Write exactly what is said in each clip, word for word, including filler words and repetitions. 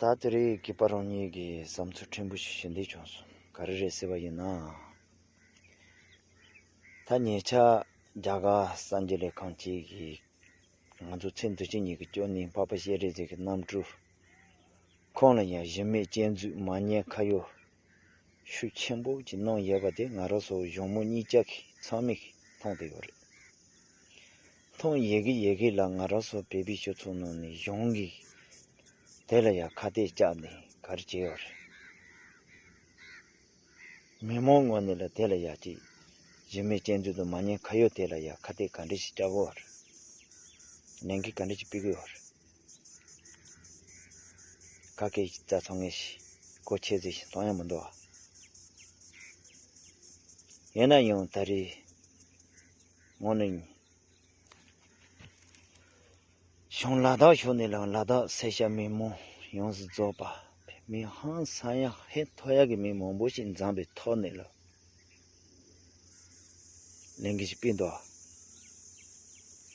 ད་དེ་རིང་གི་པ་རང་ཉིད་ཀྱི་བསམ་ཚུལ་ཕྲན་བུ་ཞིག་ཞུ་འདོད་བྱུང་སོང་། ག་རེ་རེད་ཟེར་བ་ཡིན་ན། ད་ཉེ་ཆར་རྒྱ་གར་གསར་འགྱུར་ལས་ཁང་གཅིག་གིས་ང་ཚོ་ཚེ་འདི་ཕྱི་གཉིས་ཀྱི་སྐྱོ་གནས་འཕགས་པ་སྤྱན་རས་གཟིགས་ཀྱི་རྣམ་སྤྲུལ་ཁོང་ལ་ཡང་གཞི་མེད་སྤྱོད་འཇུག་མ་ཉན་ཁ་ཡོད་ཤུགས་ཆེན་པོ་ཅིག་གནང་ཡོད་པ་དེ་ང་རང་ཚོ་གཞུང་མང་གཉིས་ཆ་གིས་ཚང་མས་མཐོང་བསྡད་ཡོད་རེད། མཐོང་ཡོད་གི་ཡོད་གི་ལ་ང་རང་ཚོ་བོད་པའི་སྤྱི་ཚོགས་ནང་ནས་གཞུང་གིས་དེ་ལ་ཡང་ཁ་གཏད་བཅག་ནས་ག་རེ་བྱས་ཡོད་རེད། མི་མང་ངོས་ནས་ལ་དེ་ལ་ཡ་གཅིག་གཞི་མེད་སྤྱོད་འཇུག་དང་མ་ཉན་ཁ་ཡོད་དེ་ལ་ཡ་ཁ་གཏད་ག་འདྲ་ཞིག་བཅག་གོ་རེད། ལན་གྱིས་ག་འདྲ་ཞིག་སྤེལ་གི་ཡོད་རེད། ཁ་སྐད་ཞིག་རྩ་ཚང་ངེས་ཤིག་གོ་ཆེ་ཟེར་ཞིག་གཏོང་ཡ་མི་འདུག་ཨ། ཡིན་ན་ཡང་ད་རེས་ངོ་ནས་བྱང་ལ་དྭགས་ཕྱོགས་ནས་ལ་ལ་དྭགས་སེར་སྐྱ་མི་མང་ཡོངས་སུ་རྫོགས་པ་མི་ཧང་སང་ཡ་ཧད་ཐོར་ཡ་གི་མི་མང་པོ་ཞིག་འཛོམས་པའི་ཐོག་ནས་ལ་ལས་འགུལ་ཞིག་སྤེལ་འདུག་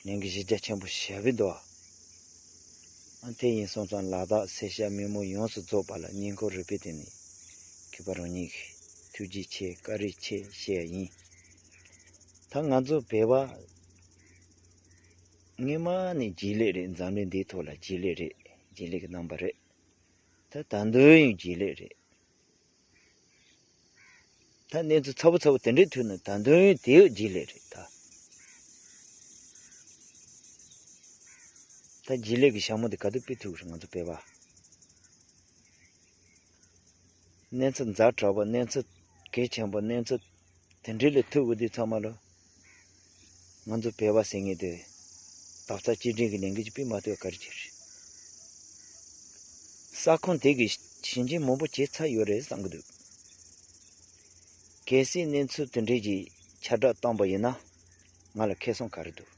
ལས་འགུལ་ཞིག་རྒྱ་ཆེན་པོ་ཞིག་སྤེལ་འདུག་ཨ་དེ་ཡིན་སོང་ཙང་ལ་དྭགས་སེར་སྐྱ་མི་མང་ཡོངས་སུ་རྫོགས་པ་ལ་སྙིང་ཁོང་རུས་པའི་གཏིང་ནས་གུས་པ་རང་ཉིད་ཀྱི་ཐུགས་རྗེ་ཆེ་བཀའ་དྲིན་ཆེ་ཞུ་ཡ་ཡིན། ད་ང་ཚོ་བོད་པ་སྔོན་མ་ནས་རྗེས་ལུས་རེད། འཛམ་གླིང་འདིའི་ཐོག་ལ་རྗེས་ལུས་རེད། རྗེས་ལུས་ཀྱི་རྣམ་པ་རེད། ད་ད་དུང་ཡང་རྗེས་ལུས་རེད། ད་གནས་ཚུལ་ཚ་པོ་ཚ་པོ་དེ་འདྲའི་ཐོན་ན་ད་དུང་ཡང་དེའི་རྗེས་ལུས་རེད་ད། ད་རྗེས་ལུས་ཀྱི་ཞྭ་མོ་དེ་ག་དུས་སྤུད་ཐུབ་རེད་ང་ཚོ་བོད་པ། གནས་ཚུལ་ཛ་དྲག་པོ་གནས་ཚུལ་གལ་ཆེན་པོ་གནས་ཚུལ་དེ་འདྲའི་ལས་ཐུག་གི་དུས་ཚང་མ་ལོ། ང་ཚོ་བོད་པ་ཟེར་མཁན་དེ་དག་ས་གཅིག་སྒྲིལ་གྱི་ལས་འགུལ་ཅིག་སྤེལ་མ་ཐུབ་ག་རེ་བྱེད་རེད། ས་ཁོངས་དེ་གི་ཞིབ་འཇུག་མང་པོ་བྱས་ཚར་ཡོད་རེད་བསམ་གྱི་འདུག་གལ་སྲིད་གནས་ཚུལ་དེ་འདྲའི་ཅིག་ཁྱབ་བསྒྲགས་བཏང་པ་ཡིན་ན་ང་ལ་ཁེ་བཟང་ག་རེ་འདུག་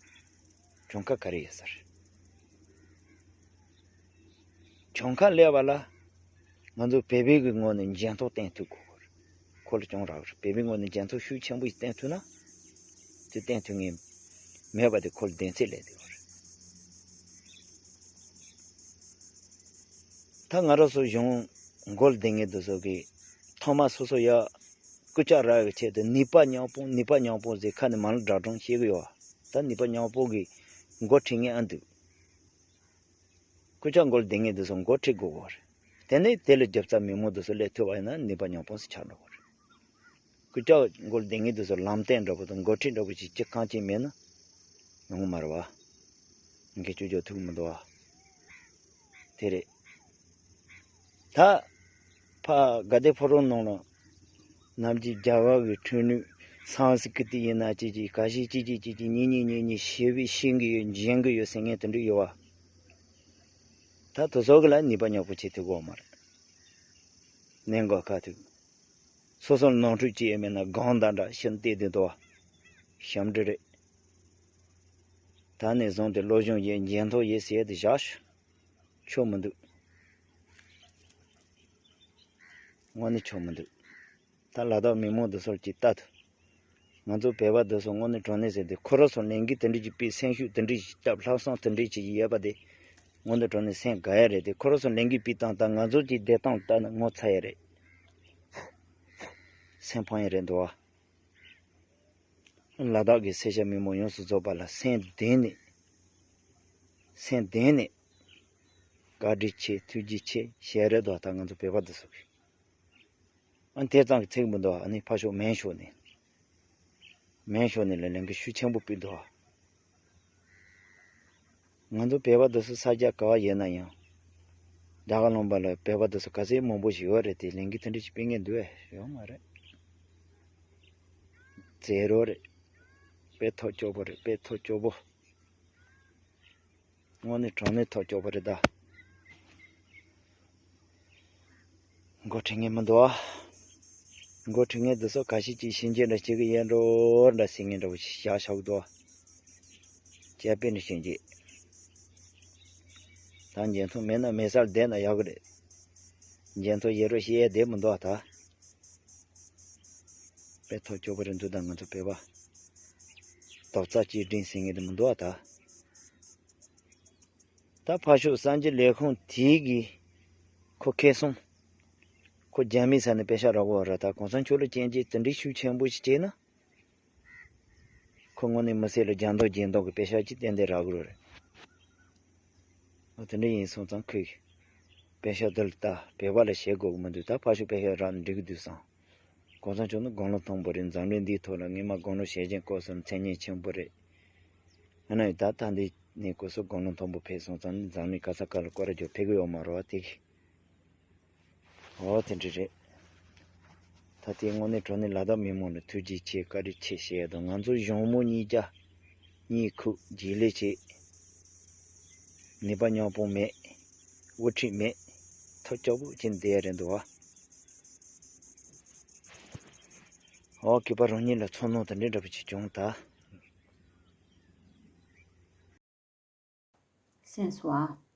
གྱོང་ཁ་ག་རེ་ཡོད་ས་རེད། གྱོང་ཁ་སླེབས་པ་ལ་ང་ཚོ་བོད་པའི་གི་ངོས་ནས་འཇོན་ཐང་བསྟན་ཐུབ་དགོས་རེད། ཁོ་ལ་གྱོང་རག་རེད། བོད་པའི་ངོས་ནས་འཇོན་ཐང་ཤུགས་ཆེན་པོ་ཞིག་བསྟན་ཐུབ་ན། དེ་བསྟན་ཐུབ་ངེས་མེད་པ་དེ་ཁོ་ལ་བདེན་ཚིག་སླེབས་བསྡད་ཡོད་རེད། ད་ང་རང་ཚོ་གཞུང་མགོ་ལ་བསྡད་མཁན་དེ་ཚོ་གིས་ཐོག་མ་སོ་སོ་ཡ་རྐུབ་ཀྱག་རག་གི་ཆེད་དུ་ནུས་པ་མཉམ་སྤུངས་ནུས་པ་མཉམ་སྤུངས་ཟེར་ཁ་ནས་མ་ལ་སྒྲ་སྒྲོང་བཤད་གི་ཡོད། ད་ནུས་པ་མཉམ་སྤུངས་གི་འགོ་ཁྲིད་མཁན་ཨ་འདུག་རྐུབ་ཀྱག་མགོ་ལ་བསྡད་མཁན་དེ་ཚོ་འགོ་ཁྲིད་དགོས་གོ་རེད། དེ་ནས་དེ་ལ་རྒྱབ་རྩ་མི་མང་དེ་ཚོ་སླེབས་ཐུབ་པ་ཡིན་ན་ནུས་པ་མཉམ་སྤུངས་སུ་ཆགས་འགྲོ་གོ་རེད། རྐུབ་ཀྱག་མགོ་ལ་བསྡད་མཁན་དེ་ཚོ་ལམ་སྟོན་འདྲ་པོ་དང་འགོ་ཁྲིད་འདྲ་པོ་ཞིག་ཅི་གང་ཅི་མེད་ན་ཡོང་གི་མ་རེད་བ། ངས་ཅོ་ཅོ་ཐུག་མི་འདུག་བ། དེ་རེད། ད་ཕ་དགའ་ལྡན་ཕོ་བྲང་ནང་ལ་ནམ་རྒྱུན་རྒྱ་གར་གྱི་འཕྲིན་ལས་སཾ་སྐྲྀ་ཏ་ཡིན་ན་ཅི་ཅི་ག་ཞིག་ཅི་ཅི་ཅི་ཅི་གཉིས་གཉིས་གཉིས་གཉིས་ཞེ་བའི་ཤེས་གི་ཡོད་འཇོན་གི་ཡོད་ཟེར་མཁན་དེ་འདྲ་ཡོད་བ། ད་དེ་ཚོ་གི་ལ་ནུས་པ་མཉམ་སྤུངས་བྱེད་ཐུབ་གོ་མ་རེད། གནད་འགག་ཁ་ཐུག་སོ་སོར་ནོར་འཁྲུལ་ཅི་ཡོད་མེད་ན་སྒང་དང་འདྲ་ཕྱིར་བལྟས་དེ་འདུག་བ། ཞབས་འདྲི་རེད། ད་ནས་བཟུང་སྟེ་བློ་སྦྱོང་ཡེད་འཇོན་ཐང་ཡེད་ཟེར་དེ་བཞག་ཤོག་ཆོ་མི་འདུག་དངོས་གནས་ཆོ་མི་འདུག་ད་ལ་དྭགས་མི་མང་འདི་ཚོར་ཅིག་ལྟ་ཐུབ། ང་ཚོ་བོད་པ་འདི་ཚོ་དངོས་གནས་དྲང་གནས་ཟེར་དུས་ཁོ་རང་ཚོ་ལས་འགུལ་དེ་འདྲ་ཅིག་སྤེལ་སེམས་ཤུགས་དེ་འདྲ་ཞིག་བརྒྱབ་ལྷག་བསམ་དེ་འདྲ་ཅིག་ཡོད་པ་དེ་དངོས་གནས་དྲང་གནས་སེམས་དགའ་ཡ་རེད་དེ། ཁོ་རང་ཚོ་ལས་འགུལ་སྤེལ་སྟངས་དང་ང་ཚོ་ཅིག་བསྡད་སྟངས་ལྟ་ན་ངོ་ཚ་ཡ་རེད། སེམས་ཕམ་ཡ་རེད་འདུག་བ། ལ་དྭགས་ཀྱི་སེར་སྐྱ་མི་མང་ཡོངས་སུ་རྫོགས་པ་ལ་སེམས་གཏིང་ནས་སེམས་གཏིང་ནས་བཀའ་དྲིན་ཆེ་ཐུགས་རྗེ་ཆེ་ཞེས་རེད་འདུག་ད་ང་ཚོ་བོད་པ་འདི་ཚོ་གིས། ཨ་དེ་ཙམ་གྱི་ཚིག་མི་འདུག་ཨ་ནི་ཕར་ཕྱོགས་མང་ཕྱོགས་ནས་མང་ཕྱོགས་ནས་ལ་ལན་གྱི་ཤུགས་ཆེན་པོ་སྤྲད་འདུག་ང་ཚོ་བོད་པ་འདི་ཚོ་ས་རྒྱ་ག་བ་ཡོད་ན་ཡང་རྒྱ་གར་ལུང་པ་ལ་བོད་པ་འདི་ཚོ་ག་ཚད་མང་པོ་ཞིག་ཡོད་རེད་དེ། ལན་གྱི་དེ་འདྲ་ཞིག་སྤེལ་མཁན་འདུག་ཨེ་ཡོད་མ་རེད། ཛེ་རོ་རེད། དཔེ་ཐོ་སྐྱོ་པོ་རེད། དཔེ་ཐོ་སྐྱོ་པོ། དངོས་གནས་དྲང་གནས་ཐག་གཅོད་པ་རེད་ད། འགོ་ཁྲིད་མཁན་མི་འདུག་ཨ། འགོ་ཁྲིད་མཁན་འདི་ཚོ་ག་ཤེད་ཅིག་ཤེས་འཇོན་འདྲ་བྱེད་གི་ཡོད་འགྲོ་འདྲ་ཟེར་མཁན་འདྲ་བོ་ཞིག་བཞག་བཞག་འདུག་ཨ། དཔྱད་དཔེ་འདྲ་བྱེད་ཀྱི། ད་འཇོན་ཐང་མེད་ན་མེད་སར་བསྡད་ན་ཡག་གི་རེད། འཇོན་ཐང་ཡོད་རོགས་བཤད་ཡས་བསྡད་མི་འདུག་ཨ་ད། དཔེ་ཐག་གཅོད་པ་རེད་འདུག་ད་ང་ཚོ་བོད་པ། རྡོག་རྩ་གཅིག་སྒྲིལ་ཟེར་མཁན་དེ་མི་འདུག་ཨ་ད། ད་ཕར་ཕྱོགས་གསར་འགྱུར་ལས་ཁུངས་དེའི་གི་ ཁོ་ཁེ་སོང་། ཁོ་རྒྱ་མིའི་ས་ནས་པེ་ཤག་རག་གོ་ར། ད་གོང་ས་མཆོག་ལ་སྐྱོན་བརྗོད་དེ་འདྲའི་ཤུགས་ཆེན་པོ་ཞིག་བྱས་ན། ཁོ་དངོས་གནས་མི་སེར་ལ་རྒྱབ་མདུན་རྒྱབ་མདུན་གྱི་པེ་ཤག་ཅིག་ཏན་ཏན་རག་གི་རེད། འོ་དེ་འདྲ་ཡིན་སོང་ཙང་ཁོས་པེ་ཤག་འདི་ལ་ད་བོད་པ་ལ་བྱེད་དགོས་ཀྱི་མི་འདུག་ད་ཕར་ཕྱོགས་པེ་ཤག་རག་ན་འགྲིག་གི་འདུག་བསམ། གོང་ས་མཆོག་ནི་དགུང་ལོ་མཐོན་པོ་རེད། འཛམ་གླིང་འདིའི་ཐོག་ལ་སྔོན་མ་དགུང་ལོ་བཞེས་ཅན་སྐབས་སུ་མཚན་སྙན་ཆེན་པོ་རེད། ཡིན་ན་ཡང་ད་ད་འདི་ནས་སྐབས་སུ་དགུང་ལོ་མཐོན་པོ་ཕེབས་སོང་ཙང་ནི་འཛམ་གླིང་ག་ས་ག་ལ་སྐོར་ར་རྒྱུག་ཕེབས་གི་ཡོད་མ་རེད་བ་དེ། འོ་དེ་འདྲ་རེད། ད་ལྟའི་དངོས་གནས་དྲང་གནས་ལ་དྭགས་མི་མང་ལ་ཐུགས་རྗེ་ཆེ་བཀའ་དྲིན་ཆེ་ཞུ་ཡ་དང་། ང་ཚོ་གཞུང་མང་གཉིས་ཀ་གཉིད་ཁུག་རྗེས་ལུས་བྱེད། ནད་པ་ཉམ་ཆུང་མེད། དབུ་ཁྲིད་མེད། ཐབས་སྐྱོ་པོ་ཅིག་བསྡད་ཡ་རེད་འདུག་བ། འོ་གི་པ་རང་ཉིད་ལ་ཚོར་སྣང་དེ་འདྲ་འདྲ་པོ་ཅིག་བྱུང་ད། སེམས་སུ་ཨ།